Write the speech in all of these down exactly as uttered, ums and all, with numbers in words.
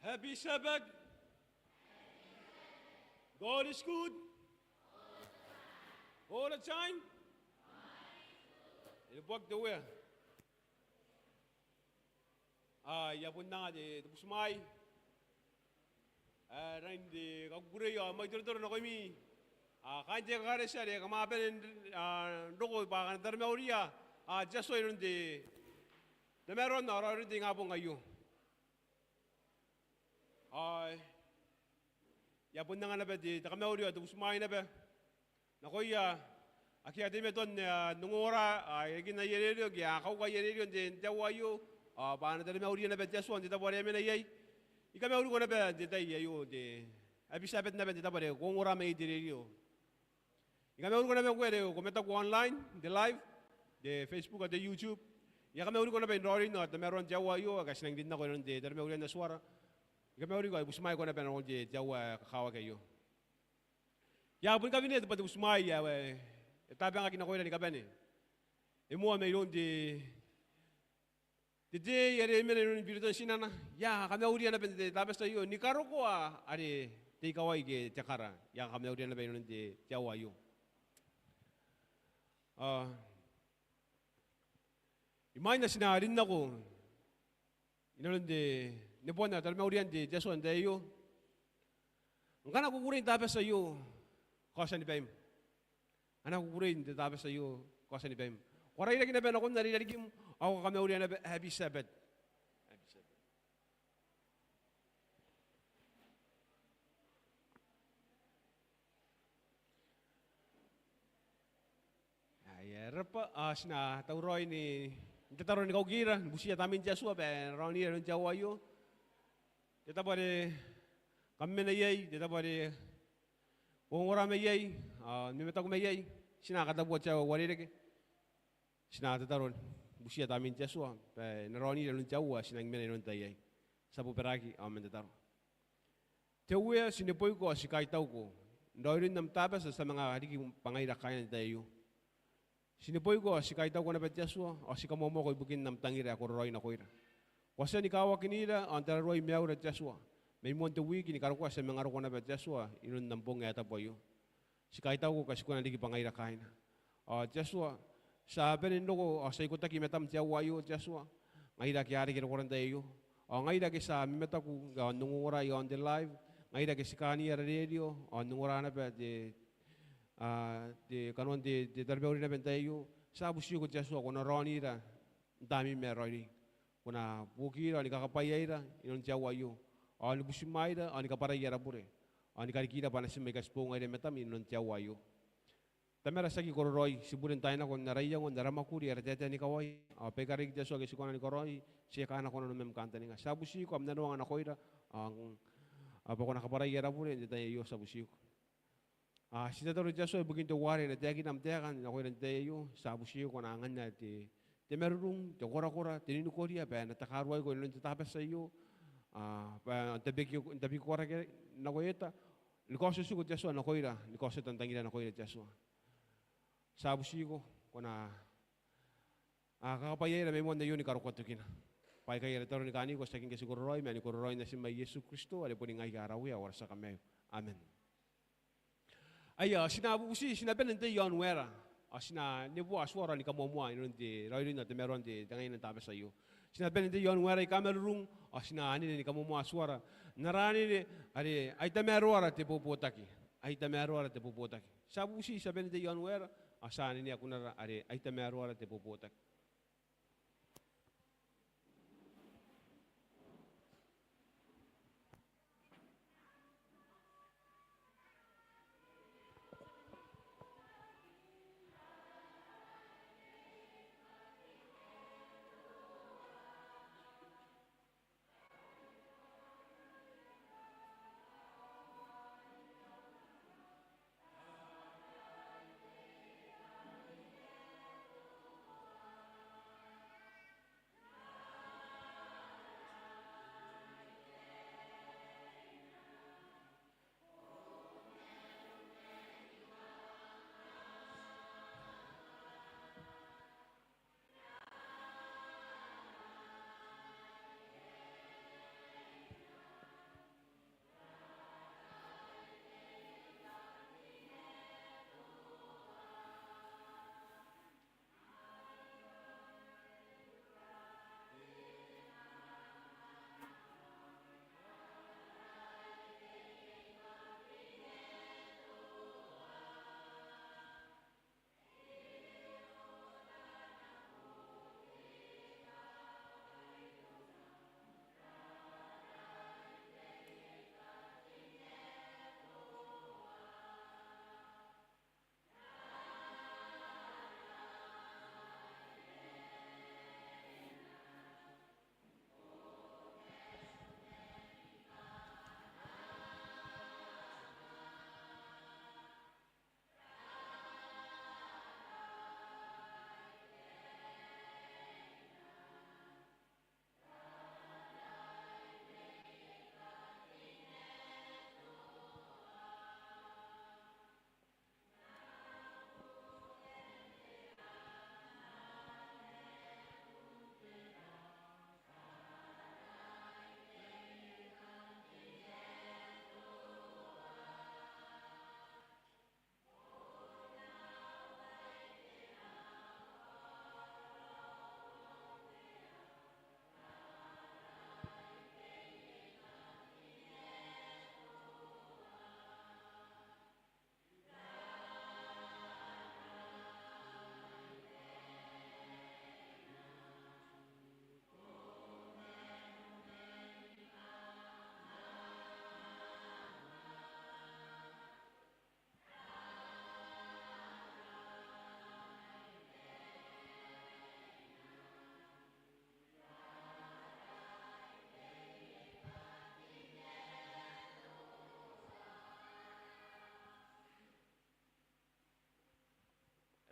Happy Sabbath. God is good. All the time. E neboaki te Uea. Ao I a bon anga te, te butimwaai ae rangi n te kakukurei ao mwaitirotiroa nakoimi. Ao kaain te ekaretia are kam a bane n, a, n roko bwa kam na taramauria, a, te Atua inanon te tamaroan ao raoiroin te ingabong aio. Ao I a bon anga naba te, te kamauri ao te butimwaai naba nakoia ake a teimatoa n, a, n ongongora, a, irekin aia rerio, ke a kauka aia rerio n te, n te aoa aio, ao bwa a na taromauria naba te Atua n te tabo are a mena iai. I kamauriko naba n te tai aio, n te, Happy Sabbath naba n te tabo are ko ongora mai iai n te rerio. I kamauriko naba ngkoe are ko mataku online, n te live, n te Facebook ao te YouTube. I a kamauriko naba n raoiroin ao tamaroan te aoa aio, ake ti nang rin nako inanon te taromaurian Atuara. I kamauriko ao I butimwaiko naba nakon te, te aoa ae kakawaki aio. I a boni kawenea te, bwa te butimwaai ae, e tabangaki nakoira ni kabane. E moa mairoun te, te tei are e mena inanon biroton tinana. I a kamauria naba n te Tabati aio ni karokoa are te ikawai ke te kara. I a kamauria naba inanon te, te aoa aio. Ao imwain ae ti na rin nako inanon te, neboana taromaurian te, te Atua n te tai aio, ngkana ko kukurei n te Tabati aio, kaotia ni baim. Ngkana ko kukurei n te Tabati aio, kaotia ni baim. Ko a rairaki naba nakon are i rarikim, ao ko kamauria naba, Happy Sabbath. Happy Sabbath. Aia, e rabwa, ao ti na tauraoi ni, n tataro ni kaukira, ni butiia Tamnein te Atua bwa e na raonira inanon te aoa aio. Te tabo are kam mena iai, te tabo are ko ongora mai iai, ao ni mamataku mai iai, ti na katabua te aoa ae uarereke. Ti na tataro ni butiia Tamnein te Atua bwa e na raonira inanon te aoa ae ti nang mena inanon te tai aei. Ti a bobaraki ao man tataro. Te Uea, ti neboiko ao ti kaitauko n raoiroin am Tabati ae ti a manga riki bwa ngaira kaaina n te tai aio. Ti neboiko ao ti kaitauko naba te Atua, ao ti kamoamoako ibukin am tangira ae kororaoi nakoira. Ko a tia ni kawakinira ao n tararuai maiura te Atua, mai moan te wiki ni karokoa ti a manga roko naba te Atua inanon am bong ae tabu aio. Ti kaitauko ngkai ti kona n riki bwa ngaira kaaina. Ao te Atua, ti a bane n roko ao ti a ikotaki i matam n te aoa aio te Atua, ngaira ake a reke rokora n te tai aio, ao ngaira ake ti a mamataku ao n ongongora i aon te live, ngaira ake ti kaania ara rerio ao n ongora naba te, a, te kanoan te, te taromauri naba n te tai aio. Ti a butiiko te Atua ko na raonira n Tamneim ae raoiroi. Ko na buokira ao ni kakabwaiaira inanon te aoa aio, ao ni butimwaira ao ni kabwarai ara bure, ao ni karikira bwa a na ti mai katiboou ngaira i matam inanon te aoa aio. Tamara, ti aki kororaoi, ti bure n taai nako n ara iango, n ara mwakuri, ara taetae ni kawai, ao baikara riki te Atua ake ti kona ni karaoi, ti eka nako nanom am kantaninga. Ti a butiiko am nanoanga nakoira, ao, ao bwa ko na kabwarai ara bure n te tai aio, ti a butiiko. A, ti tataro te Atua ibukin teuare e na taekina am taeka nakoira n te tai aio, ti a butiiko ko na anganna te, te marurung, te korakora, te ninikoria, bwa e na takaruaiko inanon te Tabati aio, a, bwa n tabeki, n tabeki koraki nako eta, ni kaotiotiko te Atua nakoira, ni kaotiota n tangira nakoira te Atua. Ti a butiiko ko na, a, kakabwaiaira mai moan aio ni karokoa tokina. Bwa aikai ara tataro ni kaaniko, ti aki ngke ti kororaoi, ma ni kororaoin Natim ae Iesu Kristo, are boni ngaia ara Uea ao ara tia Kamaiu. Amen. Aia, ao ti na bubuti, ti na bane n tei i aon waera, ao ti na neboa Atuara ao ni kamoamoa inanon te raoiroi ao te tamaroan te, te ngaina n Tabati aio. Ti na bane n tei i aon waera aika marurung, ao ti na anene ni kamoamoa Atuara n ara anene are: Ai tamaroara te bobotaki. Ai tamaroara te bobotaki. Ti a bubuti, ti a bane n tei i aon waera, ao ti a anenea kunara are: Ai tamaroara te bobotaki.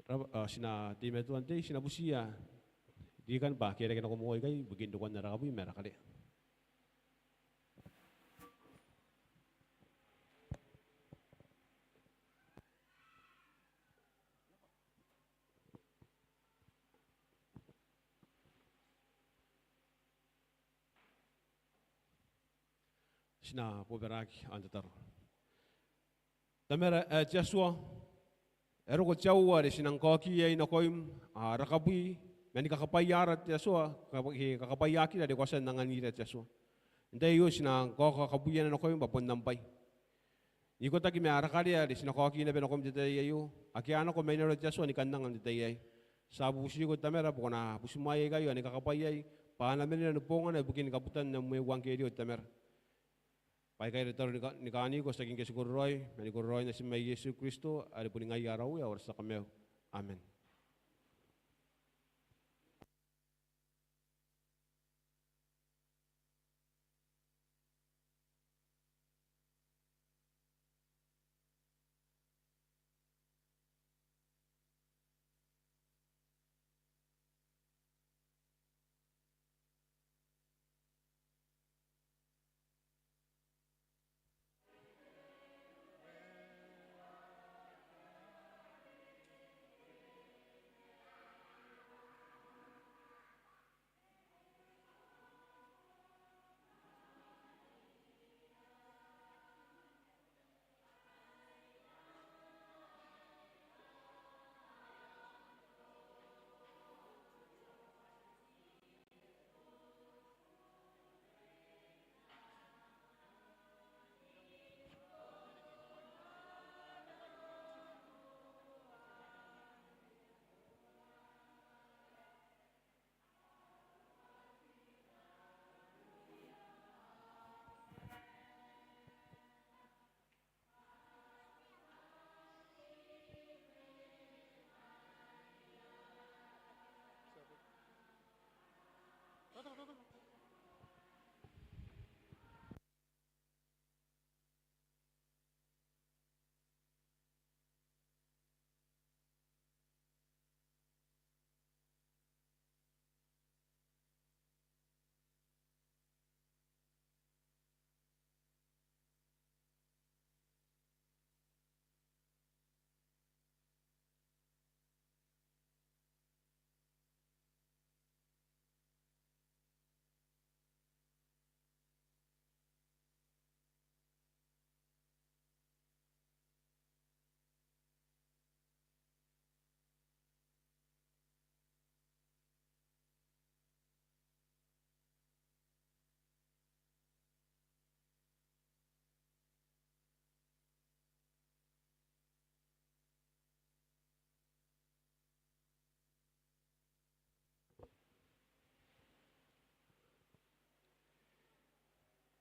Raba, a, ti na teimatoa n tei, ti na butiia Rikan bwa e a reke nako moa ikai ibukin rokoan ara kabwi ma ara karea. Ti na bobaraki ao n tataro. Tamara ae te Atua, e roko te aoa are ti nang kaoki iai nakoim ara kabwi, ma ni kakabwaia ara te Atua, kaka-, ke kakabwaiaakira are ko a tia n anganira te Atua. N tai aio ti nang kaoka kabwina nakoim bwa bon am bwai. N ikotaki ma ara karea are ti na kaoki naba nakoim n te tai aio, akea nako mai nanon te Atua ni kan anga n te tai aei. Ti a bubutiko Tamara bwa ko na butimwaea ikai ao ni kakabwaiai, bwa a na manena ni bongana ibukin kabutan am euangkerio Tamara. Bwa aikai ara tataro ni ka-, ni kaaniko, tiaki ngke ti kororaoi, ma ni kororaoin natim ae Iesu Kristo, are boni ngaia ara Uea ao ara tia Kamaiu. Amen.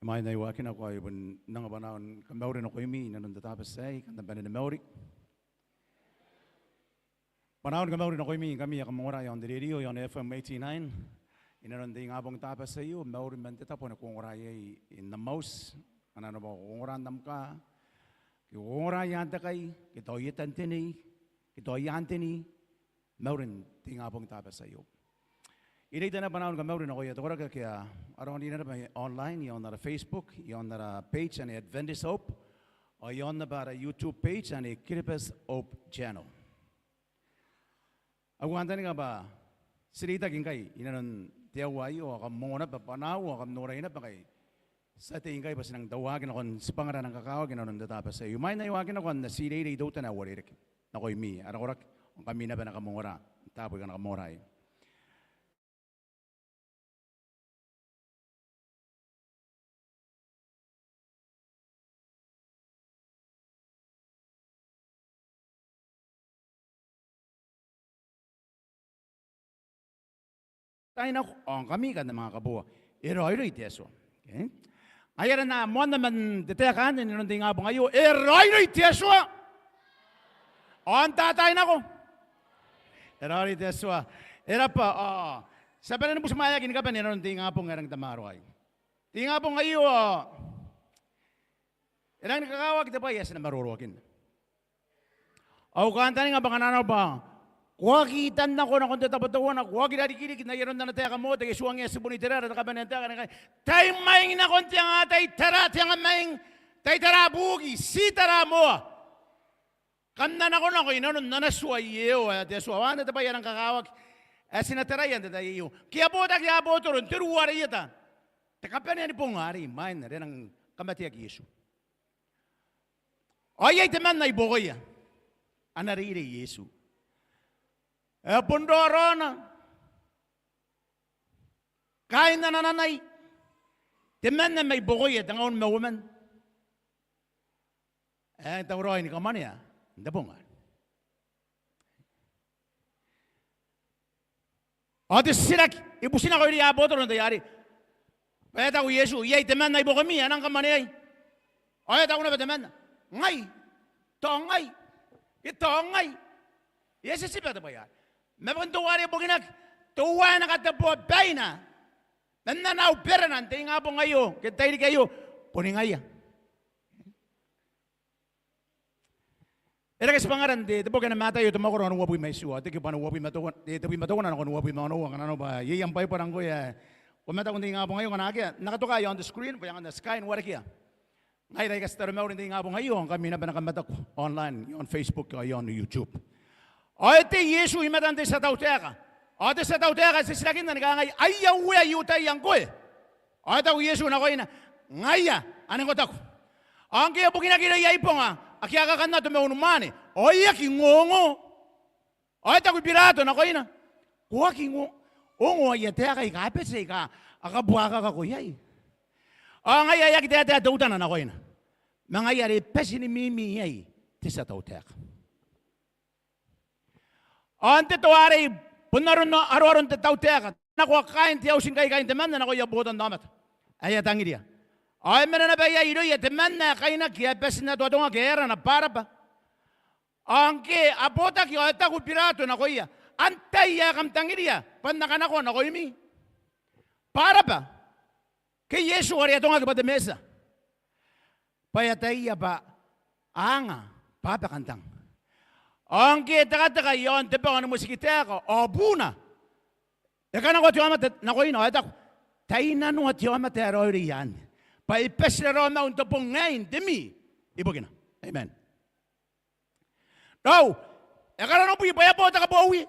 Imwain ae I waaki nako ao I bon anga bwanaau ni kamauri nakoimi inanon te Tabati aei, kam na bane ni mauri. Bwanaau ni kamauri nakoimi ngkami ae kam ongora iaon te rerio, iaon F M eighty-nine. Inanon te ingabong Tabati aio, mauri man te tabo ane ko ongora iai n am auti, anano bwa ko ongora n am kaa, ke ko ongora i aan te kai, ke tao i etan te nei, ke tao i aan te ni, maurin te ingabong Tabati aio. I reita naba bwanaau ni kamauri nakoia te koraki ake a raonira naba online, iaon ara Facebook, iaon ara page ane Adventist Hope, ao iaon naba ara YouTube page ane Kiribati Hope Channel. Au kantaninga bwa ti reitaki ngkai inanon te aoa aio, ao kam ongo naba bwanaau, ao kam norai naba ngkai ti a tei ngkai bwa ti nang tauaki nakon tibwangara ae nang kakawaki inanon te Tabati aio. Imwain ae I waaki nako, ao N na tii reirei teutana ae uarereke nakoimi ara koraki, ao ngkami naba ane kam ongora n taabo aika kam ongora iai. Taai nako, ao ngkami kam na manga kabooa. E raoiroi te Atua. Okay? Ai aron ae moan aman te taeka anne inanon te ingabong aio, e raoiroi te Atua. Ao n taai nako, e raoiroi te Atua. E rabwa, ao ti a bane ni butimwaeaki ni kabane inanon te ingabong ae rangi n tamaroa aei. Te ingabong aio ao e rangi ni kakawaki te bwai ae ti na maroroakinna. Au kantaninga bwa ngkana arona bwa Ko aki tannako nakon te tabo teuana, ko aki rarikiriki n ai aron ana taeka Mote ke tuangiia tibun Iteraera te kabanea n taeka ni kangai, tai mwaing nakon te anga, tai tara te angamaing, tai tara buki, ti tara moa. Kam na nakonako i nanon ana tua Iehova ae te Atua. Ao anne te bwai ae rang kakawaki ae ti na taraia n te tai aio. Ngke a botaki abotoro n te ruu are i eta, te kabanea ni bong arei imwain are e nang kamateaki Iesu, ao iai temanna i buakoia. Ana reirei Iesu. E bon raoraona. Kaain ana nanai. Temanna mai buakoia, tengaun ma uoman. E tauraoi ni kamwanea n te bong arei. Ao te titiraki i butinako irouia abotoro n te tai arei, bwa e taku Iesu, iai temanna i buakomi ae nang kamwaneai. Ao e taku naba temanna, ngai. Tao ngai. E tao ngai. E a titiba te bwai arei. Ma bon teuare bukinaki, teuae na kateboa baina man ana au berena n te ingabong aio ke n te tairiki aio, boni ngaia. E reke tibwangara n te, te boki ae Mataio, te mwakoro ae uabwi ma itiua, ao te kibu ae uabwi ma teuana, te, tebwi ma teuana nakon uabwi ma onoua. Ngkana nanona bwa iai am Baibara ngkoe ae ko mataku n te ingabong aio, ngkana akea, N na katoka i aon te screen bwa e aonga n tia kain warekia. Ngaira aika ti taromauri n te ingabong aio, ao ngkami naba ae kam mataku online i aon Facebook ao i aon YouTube. Ao e tei Iesu i matan te tia tautaeka. Ao te tia tautaeka e titirakinna ni kangai, aia uea I-Iutaia ngkoe? Ao e taku Iesu nakoina, ngaia, ane ko taku. Ao ngke e bukinaki irouia ibonga ake a kakannato ma unimwaane, ao e aki ngongo. Ao e taku Birato nakoina, ko aki ngo-, ongo aia taeka aika bati aika a kabuakakako iai? Ao ngaia e aki taetae teutana nakoina, ma ngaia are e bati ni mimi iai te tia tautaeka. Ao n te toa arei, bon aron aroaron te tautaeka, nakoa kaain te auti ngkai kaain temanna nakoia botannaomata ae e a tangiria. Ao e mena naba iai irouia temanna ae kainaki ae bati n atuatongaki ae arana Baraba. Ao ngke a botaki ao e taku Birato nakoia, antai ae kam tangiria bwa N na kanakoa nakoimi? Baraba ke Iesu are e atongaki bwa te Metia? Bwa e ataia bwa a anga bwabakantang. Ao ngke e tekateka i aon te bwanga ni motikitaeka ao buuna, e kanakoa te aomata nakoina ao e taku, tai nanoa te aomata ae raoiroia anne, bwa e bati raraomau n te bong aei n te mii ibukina. Amen. Raou, e karanobwi bwa e a bo te kabowi.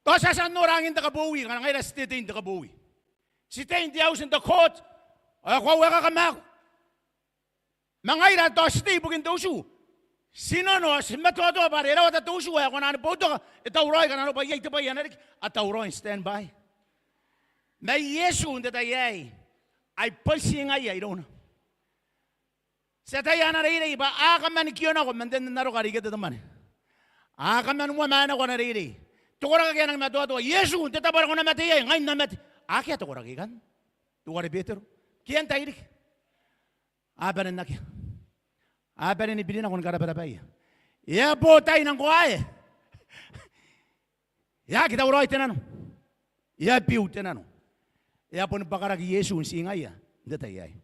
Tao ti a tia n nora angin te kabowi, ngkana ngaira ti tetein te kabowi. Ti tei n te auti n te court, ao e koaua e kakamaaku. Ma ngaira tao ti tei ibukin te utu, ti nano ao ti matoatoa bwa are e rawata te utu ae kona ni boutoka, e tauraoi ngkana nanona bwa iai te bwai ae na riki, a tauraoi n standby. Ma Iesu n te tai aei, ai bon ti ngaia irouna. Ti ataia ana reirei bwa a kaman kionako man te nnannaroka are i Ketetemane. A kaman uamaenako ana reirei. Te koraki ake a nangi matoatoa, Iesu, n te tabo are ko na mate iai, ngai N na mate. Akea te koraki ikanne. Teuare Betero. Ke antai riki? A bane n akea. A bane ni birinako ni karabarabaia. E a bo taina ngkoa ae e aki tauraoi te nano. E a biu te nano. E a boni bwakaraki Iesu n ti ngaia n te tai aei.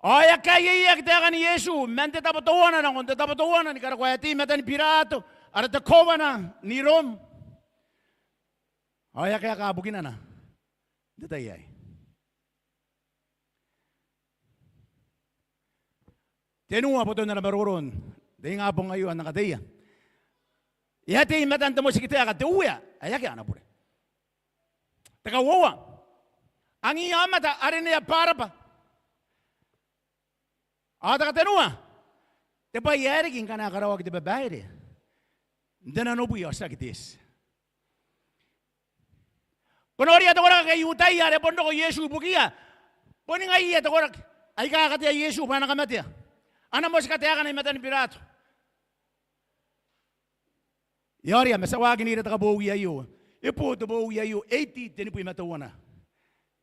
Ao e a kaieiaki taekan Iesu man te tabo teuana nakon te tabo teuana ni karokoa ae tei i matan Birato, ara te kowana ni Rom. Ao e a kaeka bukinana n te tai aei. Tenua boton ara maroro n te ingabong aio ae N na kateia. E a tei i matan te motikitaeka te Uea ae akea ana bure. Te kauoua, angiia aomata a rinea Baraba. Ao te katenua, te bwai ae riki ngkana e karaoaki te babaire n te nanobwi ao tiaki te eti. Ko noria te koraki ake I-Iutaia are bon roko Iesu ibukiia. Boni ngaiia te koraki aika a katea Iesu bwa a na kamatea. Ana motika taekana i matan Birato. E a oria ma ti a waaki n ira te kabowi aio. E bo te bowi aio A.D. tenibwi ma teuana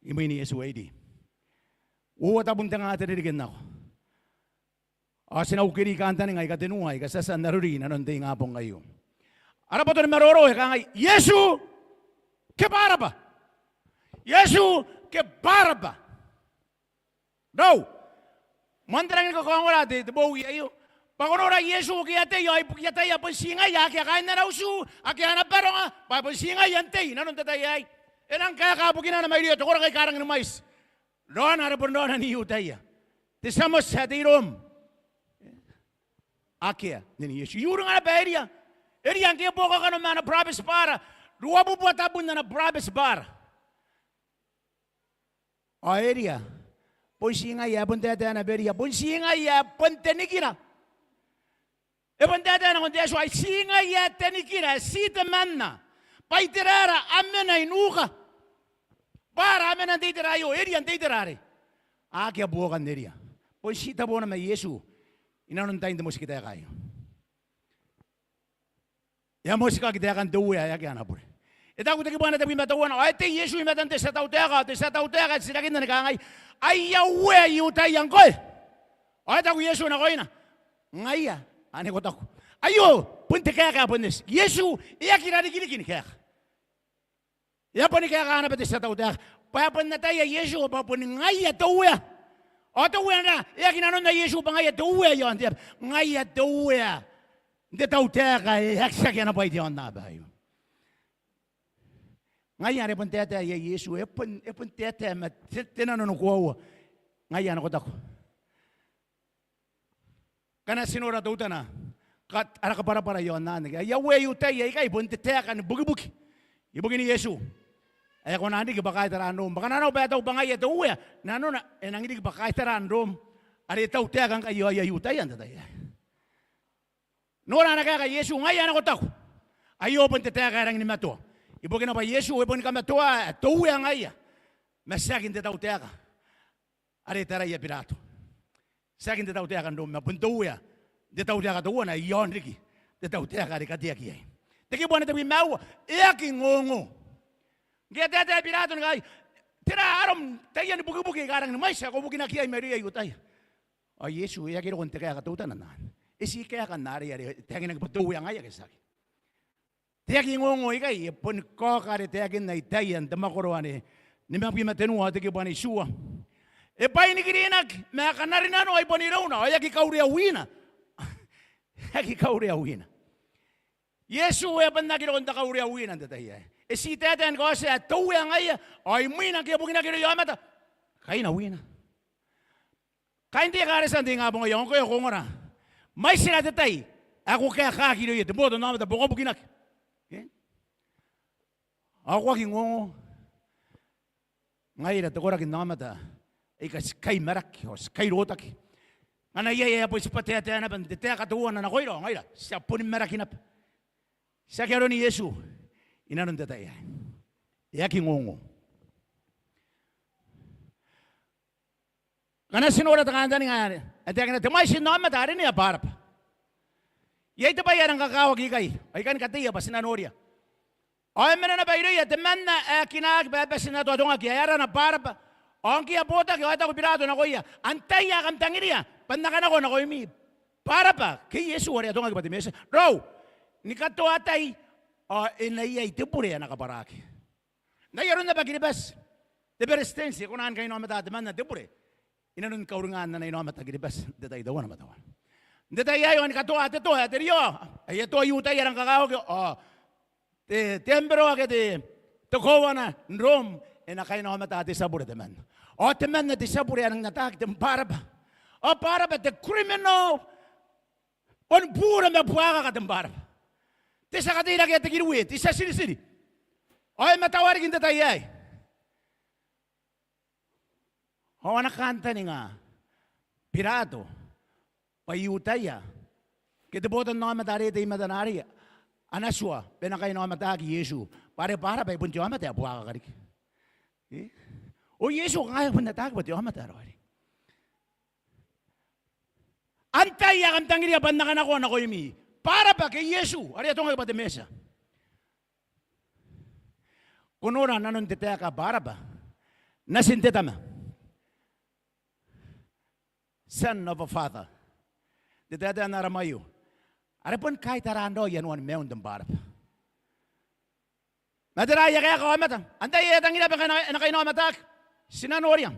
imwin Iesu, A.D. Uoua tabun te nga te ririki n nako. Ao ti na ukiri kantaninga aika tenua aika ti a tia n arori i nanon te ingabong aio. Ara boto ni maroro e kangai, Iesu ke Baraba? Iesu ke Baraba? Raou, moan te rangi ni kakaongora te, te bowi aio. Bwa ko nora Iesu ke e a tei, ao ibukia ataia bon ti ngaia, akea kaain ana utu, akea ana baronga, bwa bon ti ngaia n tei inanon te tai aei. E nang kaeka bukinana mairouia te koraki aika rangi ni mwaiti. Raona are bon raona n I-Iutaia. Te tia moti ae te I-Rom. Akea nen Iesu. I uringa naba Eria. Eria ngke e buokakano ma ana burabeti Baara. Ruabubua tabun ana burabeti Baara. Ao Eria, bon ti ngaia ae bon taetae naba Eria, bon ti ngaia ae bon te nikira. E bon taetae nakon te Atua, ai ti ngaia ae te nikira, ae ti temanna. Bwa itera a mena i nuka. Baara a mena n te itera aio, Eria n te itera arei. Akea buokan Eria. Bon ti tabona ma Iesu inanon tain te motikitaeka aio. E a motikaki taekan te Uea ae akea ana bure. E taku te kibu ae tebwi ma teuana, ao e tei Iesu i matan te tia tautaeka, ao te tia tautaeka e titirakinna ni kangai, Aia uea I-Iutaia ngkoe? Ao e taku Iesu nakoina, Ngaia anne ko taku. Aio bon te kaeka ae bon eti. Iesu e aki rarikiriki ni kaeka. E a boni kaeka naba te tia tautaeka bwa e bon ataia Iesu bwa bon ngaia te Uea. Ao te Uea anne e aki nanonna Iesu bwa ngaia te Uea i aon te aba. Ngaia te Uea n te tautaeka ae aki tiaki ana bwai te aonnaba aio. Ngaia are e bon taetae iai Iesu, e bon, e bon taetae ma te, te nano ni koaua. Ngaia anne ko taku. Ngkana ti nora teutana, kat-, ara kabwarabwara i aon anne. Aia uea I-Iutaia ikai bon te taeka ni bukibuki ibukin Iesu ae e kona n riki bwa kaitaran Rom. Bwa ngkana arona bwa e taku bwa ngaia te Uea, nanona e nangi riki bwa kaitaran Rom are e tautaeka ngkai i aoia I-Iutaia n te tai aei. Nora ana kaeka Iesu, Ngaia anne ko taku. Aio bon te taeka ae rangi ni matoa. Ibukina bwa Iesu e boni kamatoa ae te Uea ngaia, ma tiaki n te tautaeka are taraia Birato. Tiaki n te tautaeka n Rom, ma bon te Uea n te tautaeka teuana ae i aon riki te tautaeka are kateaki iai. Te kibu ae tebwi ma aua, e aki ngongo. Ngke e taetae Birato ni kangai, Tera arom taian bukibuki aika rangi ni mwaiti ae ko bukinaki iai mairouia I-Iutaia? Ao Iesu e aki roko n te kaeka teutana n anne. E ti kaeka n arei are e taekinaki bwa te Uea ngaia ke tiaki. Te aki ngongo ikai e boni kaoka are taekinna Itaia n te mwakoro ae nimabwi ma tenua ao te kibu ae itiua. E bwainikirinaki ma e kanarinano, ai bon irouna, ao e aki kaurea wina. E aki kaurea wina. Iesu e bon aki roko n te kaurea wina n te tai aei. E ti taetae ni kaotia ae te Uea ngaia, ao imwina ngke e bukinaki irouia aomata, kaina wina. Kaain te ekaretia n te ingabong aio, ao ngkoe ko ongora. Mwaitira te tai ae ko kaekaki irouia te botannaomata bwa ko a bukinaki. E? Ao ko aki ngongo. Ngaira te koraki n aomata aika ti kai maraki ao ti kai rotaki. Ngkana iai ae bon tibwa taetae naba n te taeka teuana nakoira, ao ngaira ti a boni maraki naba. Ti aki aron Iesu inanon te tai aei. E aki ngongo. Ngkana ti nora te kantaninga ae e taekina, te mwaitin aomata ae rineia Baraba. Iai te bwai ae rang kakawaki ikai, ao I kani kateia bwa ti na noria. Ao e mena naba irouia temanna ae kinaaki bwa e bati n atoatongaki, ae arana Baraba. Ao ngke e a botaki ao e taku Birato nakoia, Antai ae kam tangiria bwa N na kanakoa nakoimi, Baraba ke Iesu are atongaki bwa te Metia? Raou, ni katoa tai ao e na iai te bure ae na kabwaraaki. N ai aron naba Kiribati, te beretitenti e kona ni kainaomata temanna te bure inanon kauringan ana inaomata Kiribati n te tai teuana ma teuana. N te tai aei ao ni katoa te toa ae te riao, ae e a toa I-Iutaia, e rang kakawaki, ao te, te tembero ake te, te kowana n Rom e na kainaomata te tia bure temanna. Ao temanna te tia bure ae rang n ataaki te Baraba. Ao Baraba te criminal, boni bure ma buakaka te Baraba. Te tia kateirakea te kiruwe, te tia tiritiri. Ao e mataua riki n te tai aei. Ao ana kantaninga Birato bwa I-Iutaia ke te botannaomata are e tei i matana arei a na tua bwa e na kainaomataaki Iesu, bwa are Baraba e bon te aomata ae buakaka riki. E? Ao Iesu kanga e bon ataaki bwa te aomata ae raoiroi. Antai ae kam tangiria bwa N na kanakoa nakoimi, Baraba ke Iesu are atongaki bwa te Metia? Ko nora nanon te taeka Baraba, natin te tama. Son of a father. Te taetae n Aramaic aio are bon kaitaran raoi i anuan maiun te Baraba. Ma tera aia kaeka aomata? Antai ae e tangiria bwa e na, e na kainaomataaki? Ti na noria.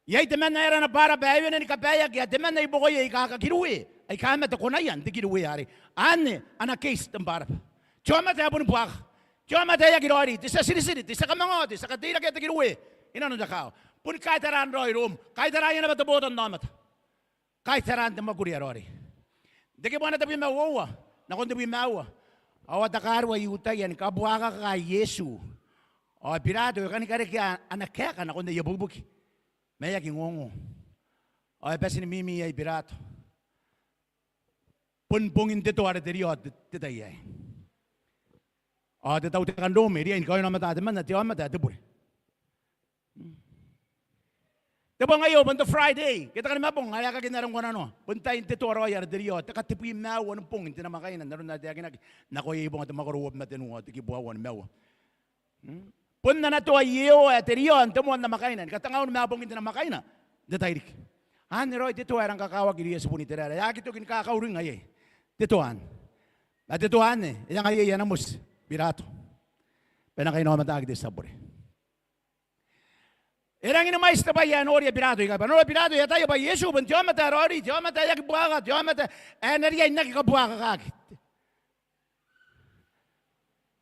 Iai temanna ae arana Baraba ae wene ni kabaeaki, ao temanna i buakoia aika kakiriwe, aika mate konaia n te kiriwe arei. Anne ana case te Baraba. Te aomata ae boni buaka. Te aomata ae aki raoiroi, te tia tiritiri, te tia kamangao, te tia kateirakea te kiriwe inanon te kaawa. Boni kaitaraan raoi Rom, kaitaraia naba te botannaomata, kaitaraan te mwakuri ae raoiroi. N te kibu ae tebwi ma uoua nakon tebwi ma aua. Ao a takarua I-Iutaia ni kabuakaka Iesu. Ao Birato e kani karekea ana kaeka nakon aia bukibuki, ma e aki ngongo. Ao e bati ni mimi iai Birato. Bon bongin te toa are te riao te, te tai aei. Ao te tautaeka n Rom e riai ni kaoinaomata temanna te aomata ae te bure. Te bong aio bon te Friday, ke te Kanimabong, ae e aki nako n aron kananoa. Bon tain te toa raoi are te riao, te katebwi ma aua ni bong n te namwakaina, n aron ae taekinaki nakoia i-Bonga te mwakoro uabwi ma tenua, te kibu aua nimaua. Bon ana toa Iehova ae te riao n te moan namwakaina, ni katangaun ma bongin te namwakaina n te tairiki. Anne raoi te toa ae rang kakawaki irouia tibun Iteraera, e aki toki ni kakauringa iai te toa anne. Ma te toa anne e anga iai ana moti Birato, bwa e na kainaomataki te tia bure. E rangi ni mwaiti te bwai ae noria Birato ikai, bwa noria Birato e ataia bwa Iesu bon te aomata ae raoiroi, te aomata ae aki buaka, te aomata ae na riai n aki kabuakakaki.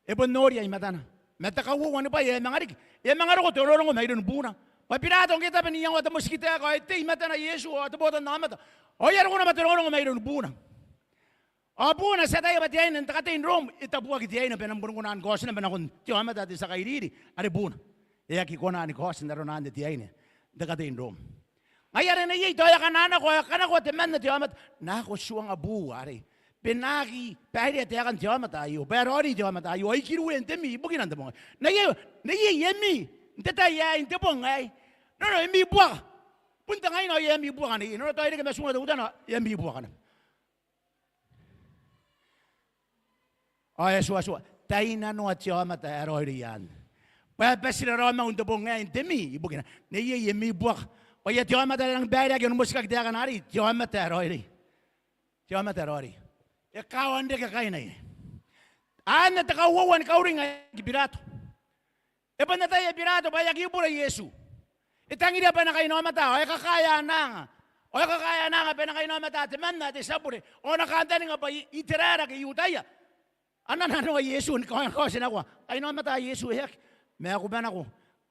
E bon noria i matana. Ma te kauoua ni bwai ae e manga riki, e a manga roko te rongorongo mairoun buuna. Bwa Birato ngke e tabe n iangoa te motikitaeka ao e tei i matana Iesu ao te botannaomata, ao e a roko naba te rongorongo mairoun buuna. Ao buuna ti ataia bwa te aine n te katei n Rom e tabuaki te aine bwa e na boni kona ni kaoti naba nakon te aomata te tia kairiri are buuna. E aki kona ni kaoti n arona anne te aine n te katei n Rom. Ngaia are neiei tao e a kanakoa, e a kanakoa temanna te aomata, nako tuanga buu arei, bwa e na aki bairea taekan te aomata aio, bwa e raoiroi te aomata aio, ao I kiriwe n te mi ibukina n te bong aei. Neiei, neiei e mi n te tai aei, n te bong aei. Nano e mi buaka. Bon te ngaina ao e a mi buaka neiei. Nano tao e reke ma tuunga teutana, e a mi buaka naba. Ao e tuatua, tai nanoa te aomata ae raoiroi anne, bwa e bati raraomau n te bong aei n te mi ibukina. Neiei e mi buaka. Bwa iai te aomata ae rangi ni baireaki ao ni motikaki taekana arei, te aomata ae raoiroi. Te aomata ae raoiroi. E kawa n reke kaina iai. Anne te kauoua ni kauring ae Birato. E bon ataia Birato bwa e aki bure Iesu. E tangiria bwa e na kainaomata, ao e kakaea ana anga. Ao e kakaea ana anga bwa e na kainaomata temanna te tia bure. Ao e na kantaninga bwa I-, Iteraera ke I-Iutaia a na nanoa Iesu ni kaotinako. Kainaomata Iesu e aki. Ma e kuba nako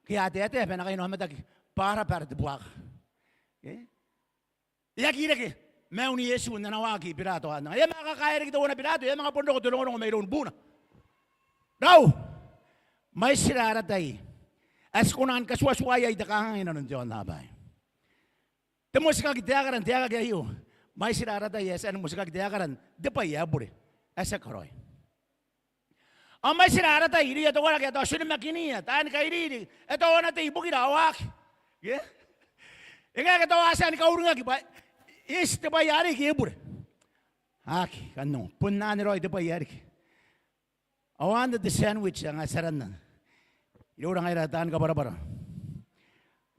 ke a taetae bwa e na kainaomataki Baraba are te buaka. E? E aki reke maiun Iesu n ana waaki Birato anne. E a manga kakaea riki teuana Birato, e a manga bon roko te rongorongo mairoun buuna. Raou, mwaitira ara tai ae ti kona ni katuatua iai te kangaanga inanon te aonnaba aei. Te motikaki taekara n te aekaki aio. Mwaitira ara tai ae ti a ni motikaki taekara n te bwai ae bure ae ti aki karaoi. Ao mwaitira ara tai irouia te koraki ae tao ti onimakiniia, taani kairiri, e tao a na tei ibukira ao a aki. Ke? E ngae ke tao a tia ni kauringaki bwa e eti te bwai arei ke e bure. A aki, kan ongo. Bon anne raoi te bwai ae riki. Ao anne te sandwich ae ngae ti aranna iroura ngaira taani kabwarabwara,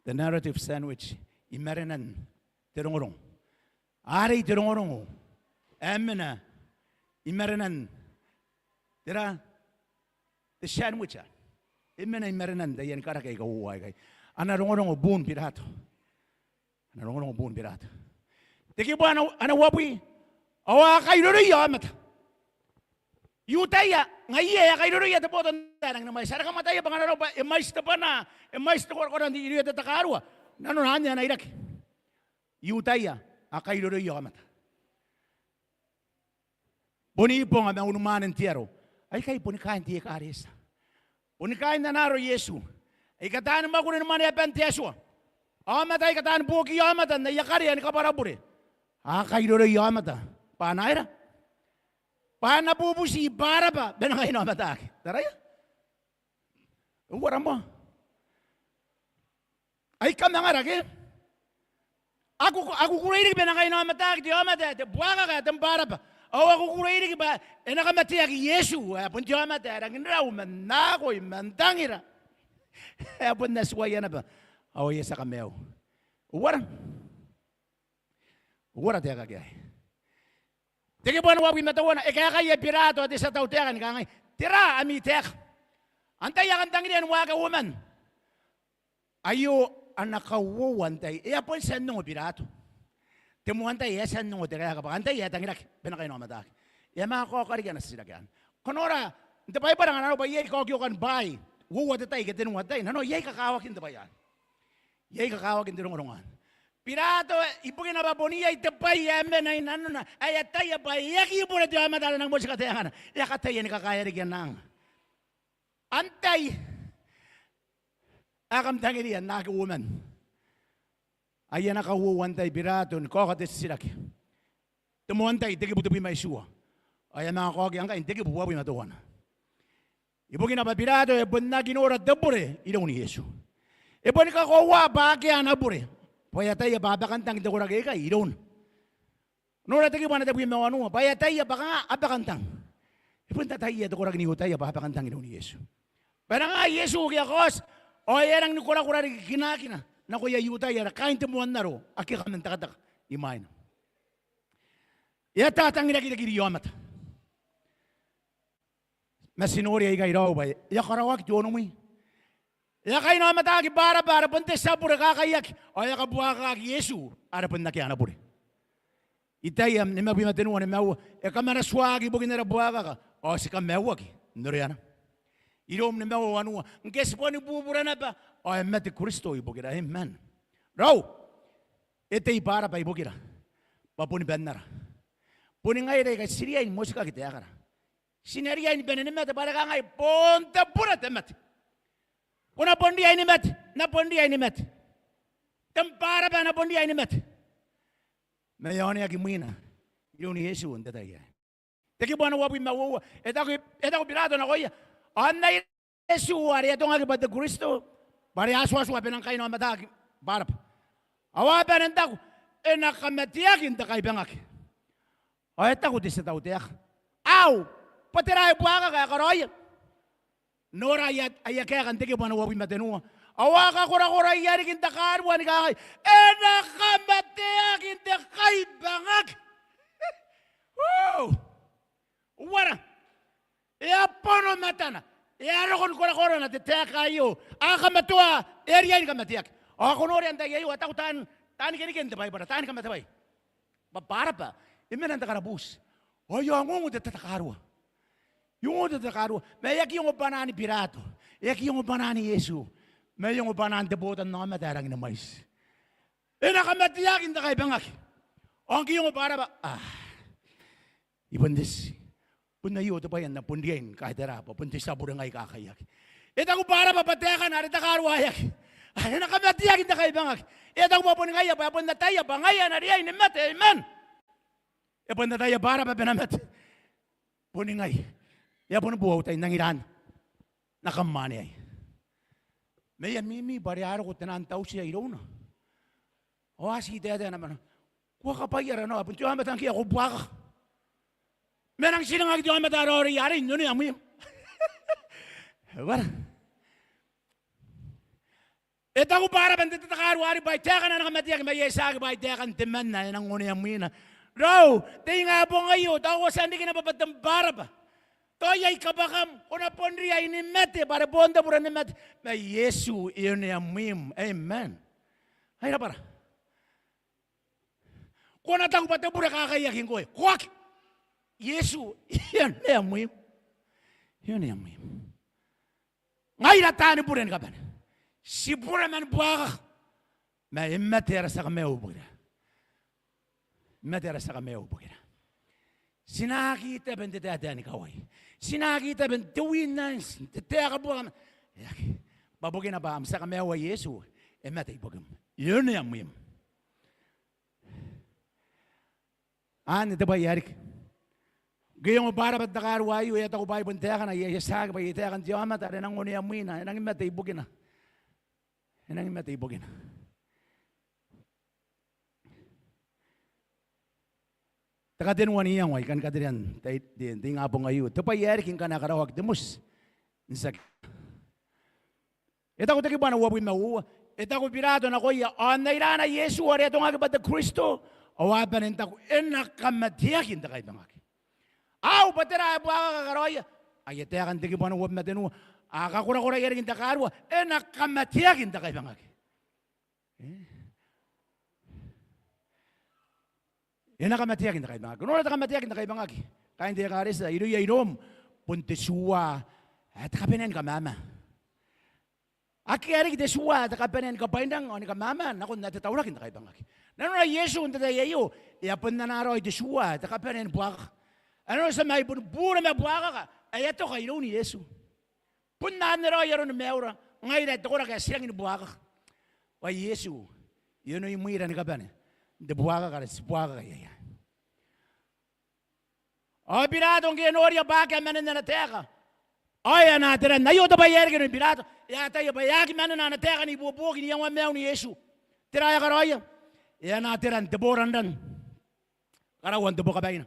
the narrative sandwich, i marenan te rongorongo. Arei te rongorongo ae mena i marenan, tera, te sandwich ae e mena i marenan taiani karaki aika uoua aikai. Ana rongorongo buun Birato. Ana rongorongo buun Birato. Te kibu ae ana, ana uabwi. Ao a kairoroia aomata. I-Iutaia, ngaia e a kairoroia te botannaomata ae rangi ni mwaiti. Are kam ataia bwa ngkana arona bwa e mwaiti te bwana, e mwaiti te korakora n te, irouia te takarua. Nanona anne ana iraki. I-Iutaia a kairoroia aomata. Bon ibonga ma unimwaanen te aro. Aikai boni kaain te ekaretia. Boni kaain ana aro Iesu. Aika taani mwakuri ni mwaneaban te Atua. Aomata aika taani buokiia aomata n aia karea ni kabwarabure. A kairoroia aomata. Bwa a na aera? Bwa a na bubuti Baraba bwa e na kainaomataki. Taraia? E uara moa? Ai kamangara ke? A ku-, a kukurei riki bwa e na kainaomataki te aomata ae te buakaka ae te Baraba. Ao a kukurei riki bwa e na kamateaki Iesu ae bon te aomata ae rangi n rau ma n akoi ma n tangira, ae bon na tuaia naba ao e a tia kamaiu. E uara? E uara te aekaki aei? Te kibu ae uabwi ma teuana, e kaekaia Birato te tia tautaeka ni kangai: Tera ami taeka? Antai ae kan tangiria ni waaki uoman aio ana kauoua n tai. E a bon tia n ongo Birato. Te moan tai e a tia n ongo te kaeka bwa antai ae tangiraki, bwa e na kainaomataki. E a manga kaoka riki ana titiraki anne. Ko nora, n te Baibara ngkana arona bwa iai kaokiokan bwaai uoua te tai ke tenua te tai, nanona iai kakawaki n te bwai anne. Iai kakawaki n te rongorongo anne. Birato, ibukina bwa bon iai te bwai ae mena i nanona, ae e ataia bwa e aki bure te aomata are e nang motika taekana. E a kataia ni kakaea riki ana anga. Antai ae kam tangiria n aki uoman? Ai ana kauoua n tai Birato ni kaoka te titiraki. Te moan tai, te kibu tebwi ma itiua. Ao e a manga kaokia ngkai n te kibu uabwi ma teuana. Ibukina bwa Birato e bon aki nora te bure iroun Iesu. E boni kakoaua bwa akea ana bure, bwa e ataia bwa a bakantang te koraki aikai irouna. Nora te kibu ae tebwi ma wanua, bwa e ataia bwa kanga a bakantang. E bon ataia te koraki n I-Iutaia bwa a bakantang iroun Iesu. Bwa e na kanga Iesu ke e kaoti, ao e a rangi ni korakora riki kinakina nakoia I-Iutaia ara kaain te moan aro ake kam na tekateka imwaina. E a tatangiraki riki riki aomata. Ma ti nori aikai raou bwa e a karaoaki te onimwi. E a kainaomataki Baraba are bon te tia bure kakaiaki, ao e a kabuakakaki Iesu are bon akea ana bure. Itaia nimabwi ma tenua, nimaua, e kamaratuaaki ibukin ara buakaka, ao ti kamaiuaki n oreana. Iroum nimaua wanua, ngke ti boni bubura naba, ao e mate Kristo ibukira. Amen. Raou, e tei Baraba ibukira bwa boni bannara. Boni ngaira aika ti riai ni motikaki taekara. Ti na riai ni bane ni mate bwa are kangai bon te bure te mate. Ko na bon riai ni mate, N na bon riai ni mate. Ten Baraba e na bon riai ni mate. Ma e a oneaki mwina iroun Iesu n te tai aei. Te kibu ae uabwi ma uoua, e taku, e taku Birato nakoia, ao anne Iesu are e atongaki bwa te Kristo, bwa are e atuatua bwa e nang kainaomataki Baraba. Ao a bane n taku, e na kamateaki n te kaibangaki. Ao e taku te tia tautaeka, ao bwa tera ae buakaka ae karaoia? Nora aia, aia kaeka n te kibu ae uabwi ma tenua. Ao a kakorakoraia riki n te kaarua ni kangai, e na kamateaki n te kaibangaki. Woo! Uara, e a bono matana, e a roko ni korakorana te taeka aio. A kamatoa, e a riai ni kamateaki. Ao ko noria n tai aio, a taku taan, taan keniken te Baibara, taani kamatebwai, bwa Baraba e mena n te karabuuti. Ao e a ongongo te tatakarua. E ongo te tatakarua. Ma e aki ongo bwanaan Birato. E aki ongo bwanaan Iesu. Ma e ongo bwanaan te botannaomata ae rangi ni mwaiti. E na kamateaki n te kaibangaki. Ao ngke e ongo Baraba, ah, I bon eti. Bon aio te bwai ae N na bon riai ni kaitara, bwa bon te tia bure ngai kakaiaki. E taku Baraba bwa taekana are te kaarua ae aki. Ah, e na kamateaki n te kaibangaki. E taku bwa boni ngaia, bwa e bon ataia bwa ngaia ae na riai ni mate. Amen. E bon ataia Baraba bwa e na mate. Boni ngai. E a boni boou tai n angiran N na kammwaneai. Ma e a mimi bwa are a roko tenaan tautia irouna. Ao a ti taetae naba, ko a kabwaiara nao, bon te aomata ngkoe ae ko buakaka. Ma e nang tiringaki te aomata ae raoiroi arei n onea mwim. Uara. E taku Baraba n te tatakarua arei bwa ai taekana ae na kamateaki, ma e a tia aki bwa ai taekan temanna ae e nang onea mwina. Raou, te ingabong aio, tao ko a tia n riki naba bwa ten Baraba. Tao iai kabwakam, ko na bon riai ni mate, bwa are boon te bure ni mate. Ma Iesu e onea mwim. Amen. Ai rabwara. Ko na taku bwa te bure kakaiaki ngkoe. Ko aki. Iesu e onea mwim. E onea mwim. Ngaira taani bure ni kabane. Ti bure man buakaka. Ma e mate ara tia kamaiu ibukira. E mate ara tia kamaiu ibukira. Ti na aki tabe n te taetae ni kawai. Ti na aki tabe n te winanti, n te taeka buaka. E aki. Bwa bukina bwa am tia kamaiu ae Iesu e mate ibukim. E onea mwim. Anne te bwai ae riki. Ngke e ongo Baraba te tatakarua aio, e a taku bwa ai bon taekana, e a tia aki bwa iai taekan te aomata are e nang onea mwina, e nangi mate ibukina. E nangi mate ibukina. Te katenua n iango ae I kan katerea n te, te, te ingabong aio. Te bwai ae riki ngkana e karaoaki te moti n tiaki. E taku te kibu ae uabwi ma uoua, e taku Birato nakoia, ao n aira ana Iesu are e atongaki bwa te Kristo, ao a bane n taku, e na kamateaki n te kaibangaki. Ao bwa tera ae buakaka ae karaoia? Aia taeka n te kibu ae uabwi ma tenua. A kakorakoraia riki n te kaarua, e na kamateaki n te kaibangaki. E? E na kamateaki n te kaibangaki. Nora te kamateaki n te kaibangaki. Kaain te ekaretia irouia iroum, bon te tua ae te kabanea ni kamama. Akea riki te tua ae te kabanea ni kabwainrang ao ni kamama nakon ae te tauraki n te kaibangaki. Nanona Iesu n te tai aio, e a bon anaa raoi te tua ae te kabanea ni buakaka. Ao nanona ti a mai boni bure ma buakaka ae a toka iroun Iesu. Bon anne raoi aroni maiura, ngaira ae te koraki ae ti rangi ni buakaka. Bwa Iesu e onoi mwira ni kabane n te buakaka are ti buakaka iai. Ao Birato ngke e noria bwa akea manen ana taeka, ao e anaa te ran. Aio te bwai ae reke iroun Birato. E ataia bwa e aki manena ana taeka n ibuobuoki n iangoa maiun Iesu. Tera ae e karaoia? E anaa te ran, te boranran. Karaua n te bo kabaina.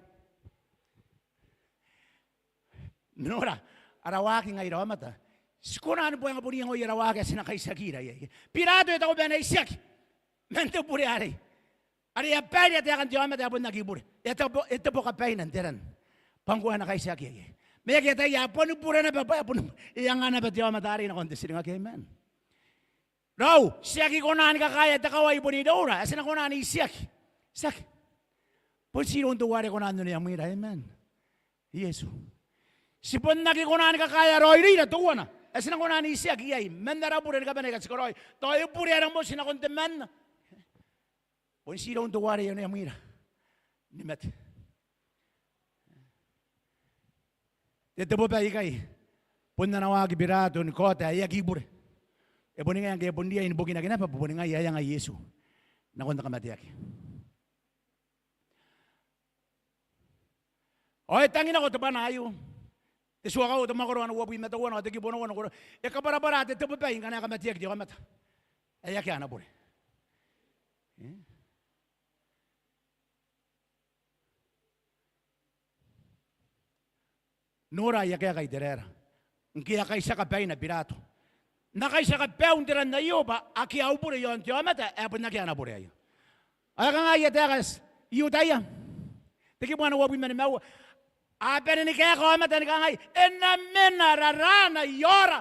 Nora, ara waaki ngaira aomata, ti kona ni bwaenga bon iangoia ara waaki ae ti na kaitiakira iai. Birato e taku bwa e na itiaki man te bure arei. Are e a bairea taekan te aomata ae bon aki bure. E a tabo, e tabo kabaina n te ran bwa ngkoa e na kaitiaki iai. Ma e aki ataia ae boni bure naba bwa e boni, e anga naba te aomata arei nakon te tiringaki. Amen. Raou, ti aki kona ni kakaea te kawai bon iroura ae ti na kona n itiaki. Tiaki. Bon ti iroun teuare e kona n onea mwira. Amen. Iesu. Ti bon aki kona ni kakaea raoiroira teuana ae ti na kona n itiaki iai man ara bure ni kabane aika ti karaoi. Tao e bure ara moti nakon temanna. Bon ti iroun teuare e onea mwira ni mate. Te tebobai ikai bon ana waaki Birato ni kaota ae e aki bure. E boni ngae ngke e bon riai ni bukinaki naba bwa boni ngaia ae anga Iesu nakon te kamateaki. Ao e tangi nako te bwana aio, te Tuakau, te mwakoro ana uabwi ma teuana ao te kibu ana uoua, e kabwarabwara te tebobai ngkana e kamateaki te aomata ae akea ana bure. E? Nora aia kaeka Iteraera ngke e a kaitiaka baina Birato. N na kaitiaka baiu n te ran aio bwa akea au bure iaon te aomata ae bon akea ana bure aio. Ao e kangai aia taeka I-Iutaia, te kibu ana uabwi ma nimaua, a bane ni kaeka aomata ni kangai, e na mena raraana i aora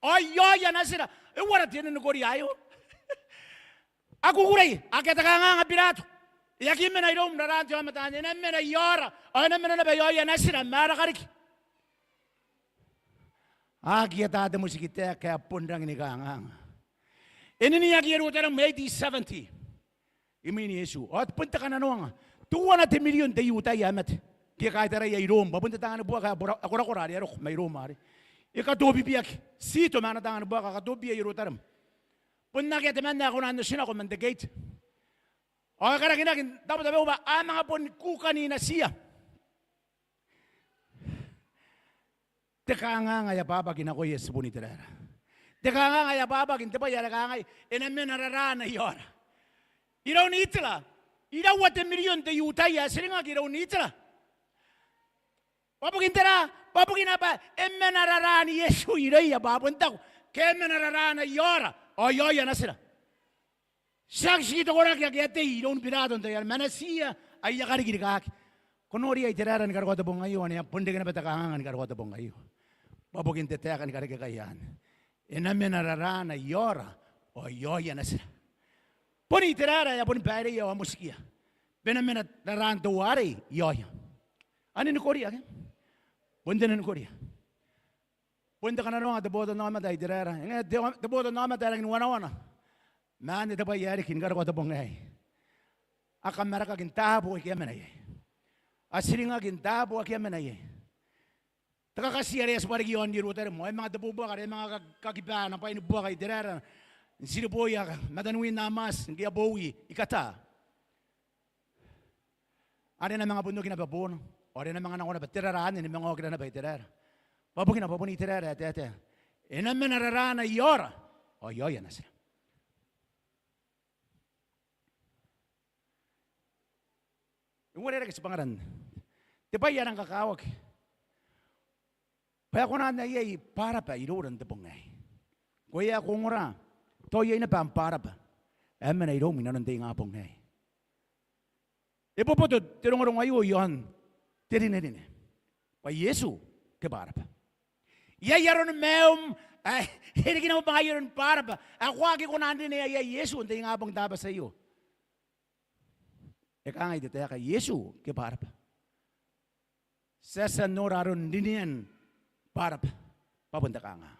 ao i aoia natira. E uara te ninikoria aio? A kukurei, akea te kanganga Birato. E aki mena iroum raraan te aomata anne, e na mena i aora ao e na mena naba i aoia natira ma ara kariki. A aki ata te motikitaeka ae bon rangi ni kanganga. E niniaki Ierutarem A D seventy imwin Iesu. Ao bon te kananoanga, teuana te mirion te I-Iutaia ae mate ngke e kaitaraia i Rom, bwa bon te taani buaka ae bora, ae korakora are a roko mai Rom arei. E katobibiaki, Tito ma ana taani buaka a katobibia Ierutarem. Bon akea temanna ae kona n otinako man te gate. Ao e karakinaki n tabotabeu bwa a manga boni kuka ni natiia. Te kanganga ae abwabwaki nakoia tibun Iteraera. Te kanganga ae abwabwaki n te bwai are kangai, e na mena raraana i aora. Iroun Itera, iraua te mirion te I-Iutaia ae tiringaki iroun Itera. Bwa bukin tera? Bwa bukina bwa e mena raraan Iesu irouia, bwa a bon taku, ke e mena raraana i aora ao i aoia natira. Tiaki ti tokoraki ake a tei iroun Birato n te tai are, ma natiia aia kariki rikaaki. Ko noria Iteraera ni karokoa te bong aio, ane e a bon reke naba te kanganga ni karokoa te bong aio. Bwa bukin te taeka ni karekekai anne, e na mena raraana i aora ao i aoia natira. Bon Iteraera ae a boni baireia ao a motikia bwa e na mena raraan teuarei i aoia. A ninikoria ke? Bon te ninikoria. Bon te kananoanga te botannaomata ae Iteraera. E ngae te, te botannaomata ae rangi ni wanawana ma anne te bwai ae riki ni karokoa te bong aei. A kamarakaki n taabo ake a mena iai. A tiringaki n taabo ake a mena iai. Te kakati are e a tibwa riki iaon Ierutarem, ao e manga te boubuaka are e manga ka-, kakiba ana bwai ni buaka Iteraera n tiriboia mataniwin Hamas ngke a bowi i Qatar. Are e na manga bon oki naba boona, ao are e na manga nako naba te rara anne ni manga okira naba Iteraera. Bwa bukina bwa bon Iteraera ae taetae, e na mena raraana i aora ao i aoia natira. E uarereke tibwangara n te bwai ae rang kakawaki bwa e kona n iai Baraba iroura n te bong aei. Ngkoe ae ko ongora, tao iai naba am Baraba ae mena iroum inanon te ingabong aei. E boboto te rongorongo aio iaon te rinerine bwa Iesu ke Baraba. Iai aroni maium Ae e riki naba bwa ngaia aron Baraba ae ko aki kona n rinea iai Iesu n te ingabong taabati aio. E kangai te taeka, Iesu ke Baraba? Ti a tia n nora aron rinean Baraba bwa bon te kanganga.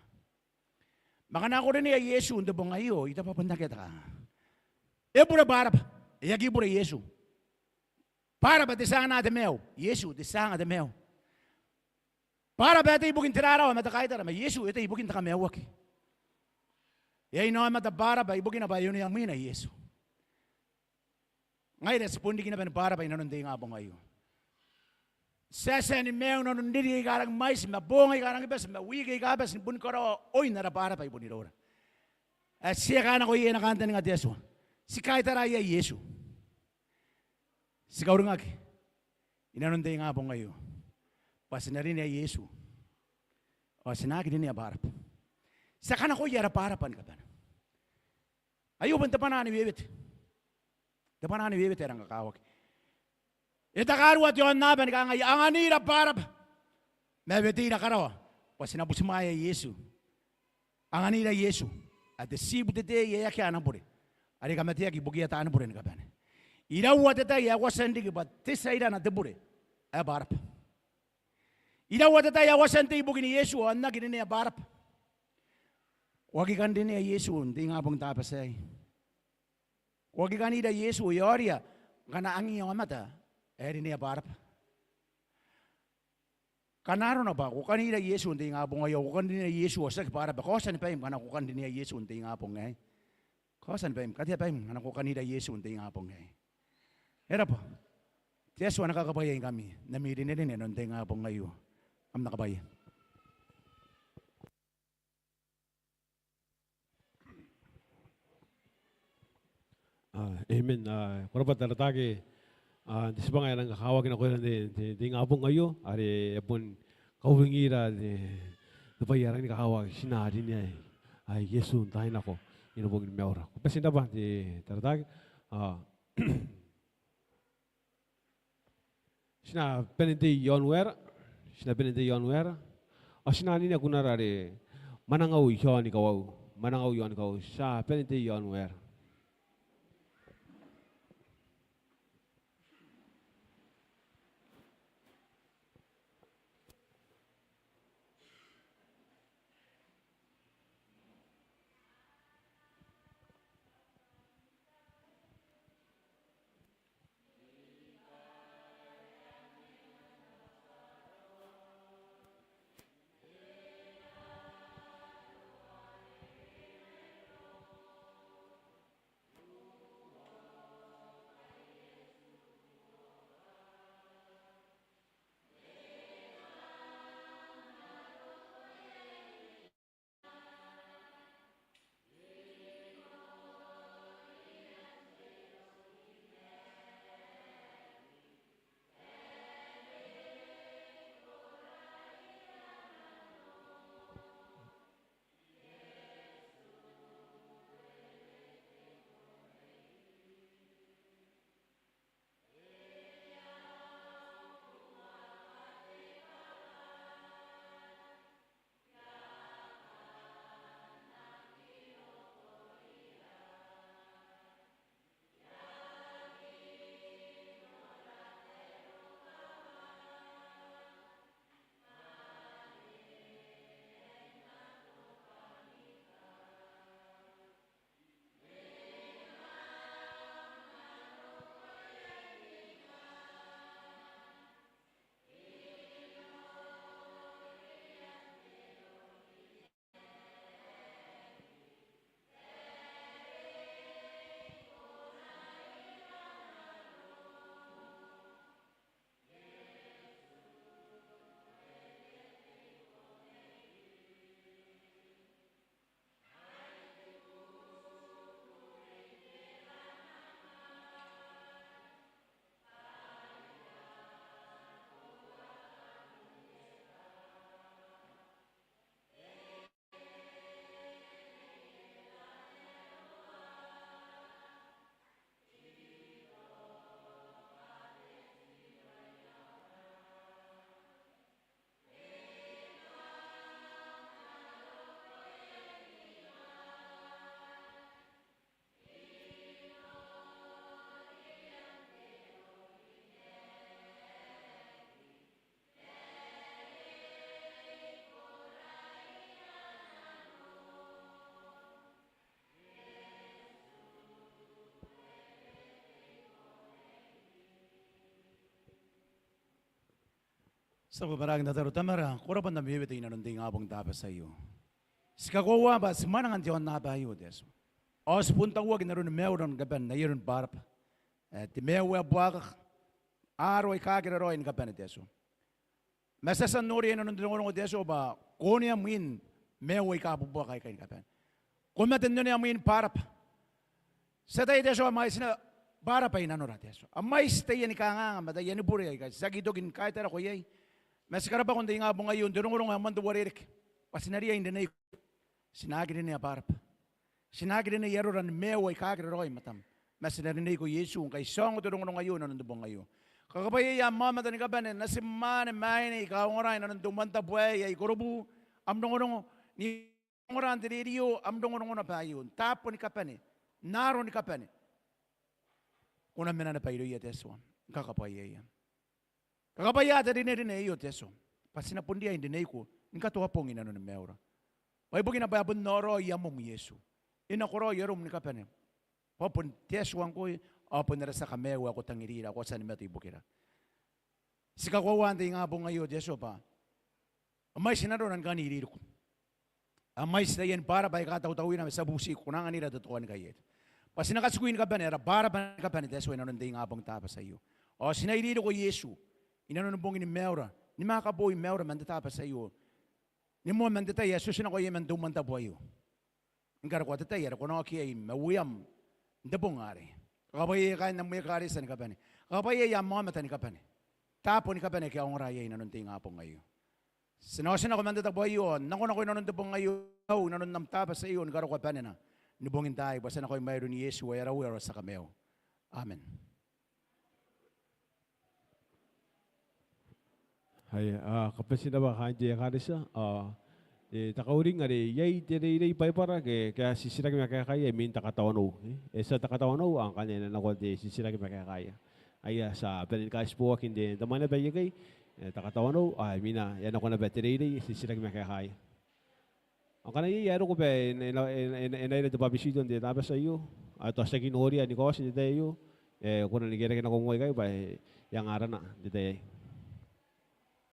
Ma ngkana ko rinea Iesu n te bong aio, I taku bwa bon akea te kanganga. E bure Baraba, e aki bure Iesu. Baraba te tia anaa te maiu, Iesu te tia anga te maiu. Baraba e tei ibukin te rarawa ma te kaitara, ma Iesu e tei ibukin te kamaiuaki. E a inaomata Baraba ibukina bwa e onea mwina Iesu. Ngaira ti bon riki naba ni Baraba inanon te ingabong aio. Ti a tia ni maiu inanon ririki aika rangi mwaiti, ma boong aika rangi bati, ma wiki aika bati, ni bon karaoa oin ara Baraba i bon iroura. Ae ti a kaanakoa iai ana kantaninga te Atua. Ti kaitaraa iai Iesu. Ti kauringaki inanon te ingabong aio bwa ti na rinea Iesu ao ti na aki rinea Baraba. Ti a kanakoia ara Baraba ni kabane. Aio bon te bwanaa ni wewete. Te bwanaa ni wewete ae rang kakawaki. E takarua te aonnaba ni kangai, anganira Baraba ma weteira karawa bwa ti na butimwaea Iesu. Anganira Iesu, ae te tiibu te tei ae akea ana bure, are kamateaki ibukiia taani bure ni kabane. Iraua te tai ae ko a tia n riki bwa te tia irana te bure ae Baraba? Iraua te tai ae ko a tia n tei ibukin Iesu ao n aki rinea Baraba? Ko aki kan rinea Iesu n te ingabong taabati aei? Ko aki kan ira Iesu e aoria ngkana angiia aomata ae rinea Baraba? Kan arona bwa ko kan ira Iesu n te ingabong aei ao ko kan rinea Iesu ao tiaki Baraba. Kaotia ni baim ngkana ko kan rinea Iesu n te ingabong aei. Kaotia ni baim, katea baim ngkana ko kan ira Iesu n te ingabong aei. E rabwa. Te Atua na kakabwaiaingkami n ami rinerine inanon te ingabong aio. Kam na kabwaia. A, amen. A, ko rabwa Taratake. A, n te tibwanga ae rang kakawaki nakoira n te, te, te ingabong aio, are e bon kauringira te, te bwai ae rang ni kakawaki, ti na rinea Iesu n taai nako i nanon bongin maiura. Ko bati n rabwa te Taratake. A, ti na bane n tei i aon waera, ti na bane n tei i aon waera, ao ti na anene kunara are Mwanangau i aon kawau, Mwanangau i aon kawau, ti a bane n tei i aon waera. Ti a bwaraki n tataro. Tamara, ko rabwa n am weewete inanon te ingabong n taabati aio. Ti kakoaua bwa ti mwananga n te aonnaba aio te Atua, ao ti bon tauaki n aroni maiura ni kabane n ai aroni bwarabwa, e, te maiu ae buakaka, aro aika aki raraoi ni kabane te Atua. Ma ti a tia n noria inanon te rongorongo te Atua bwa ko onea mwin maiu aika buakaka aikai ni kabane. Ko mate n onea mwin bwarabwa. Ti ataia te Atua, a mwaiti naba bwarabwa i nanora te Atua. A mwaiti taiani kanganga ma taiani bure aika ti aki toki ni kaitara nako iai. Ma ti karabwako n te ingabong aio n te rongorongo ae moan te uarereke bwa ti na riai n rineiko. Ti na aki rinea bwarabwa. Ti na aki rinei arora ni maiu aika aki raraoi i matam. Ma ti na rineiko Iesu ngkai ti ongo te rongorongo aio inanon te bong aio. Kakabwaiaia am aomata ni kabane, natim, mwaane, maine aika ongora inanon te umwantabu aei, ai Korobu, am rongorongo, n ongora n te rerio, am rongorongo naba aio, n taabo ni kabane, n aro ni kabane. Ko na mena naba irouia te Atua, kakabwaiaia. Kakabwaia te rinerine aio te Atua, bwa ti na bon riai n rineiko ni katoa bong inanoni maiura. Bwa ibukina bwa e bon raoiroi amwam Iesu, e nakoraoi arom ni kabane. Bwa bon te Atua ngkoe, ao bon ara tia kamaiu ae ko tangirira, ae ko a tia ni mate ibukira. Ti kakoaua n te ingabong aio te Atua bwa a mwaiti nanora ni kan iririko. A mwaiti taiani bwarabwa aika tautauira, ma ti a bubutiko ko na anganira te toa ni kaieti. Bwa ti na katikui ni kabane ara bwarabwa ni kabane te Atua inanon te ingabong n taabati aio. Ao ti na iririko Iesu inanoni bongini maiura, ni manga kaboi maiura man te taabati aio, ni moa man te tai ae ti otinako iai man te umwantabu aio, ni karokoa te tai are ko na oki iai ma Ueam n te bong arei. Kakabwaiaia kaain am ekaretia ni kabane. Kakabwaiaia am aomata ni kabane, taabo ni kabane ake a ongora iai inanon te ingabong aio. Ti na otinako man te tabo aio, nakonako inanon te bong aio, ao inanon am taabati aio ni karokoa banena ni bongin taai, bwa ti a nakoa i mwain aran Iesu ae ara Uea ao ara tia kamaiu. Amen. Aia, a, kam bati n rabwa kaain te ekaretia, a, e, te kauring are iai te reirei Baibara ke, ke a titiraki ma kaekaia imwin te katawanou, e, e tia te katawanou, ao ngkanne e na nako te titiraki ma kaekaia. Aia, ti a bane ni kaitiboaki n te, te mwaneaba aikai, e, te katawanou, a, imwina e a nako naba te reirei, titiraki ma kaekaia. Ao ngkana iai ae roko bwa e na, e na, e na, e na ira te bwabetito n te taabati aio, ao tao ti aki noria ni kaoti n te tai aio, e, ko na ni kerake nako moa ikai bwa e, e anga arana n te tai aei.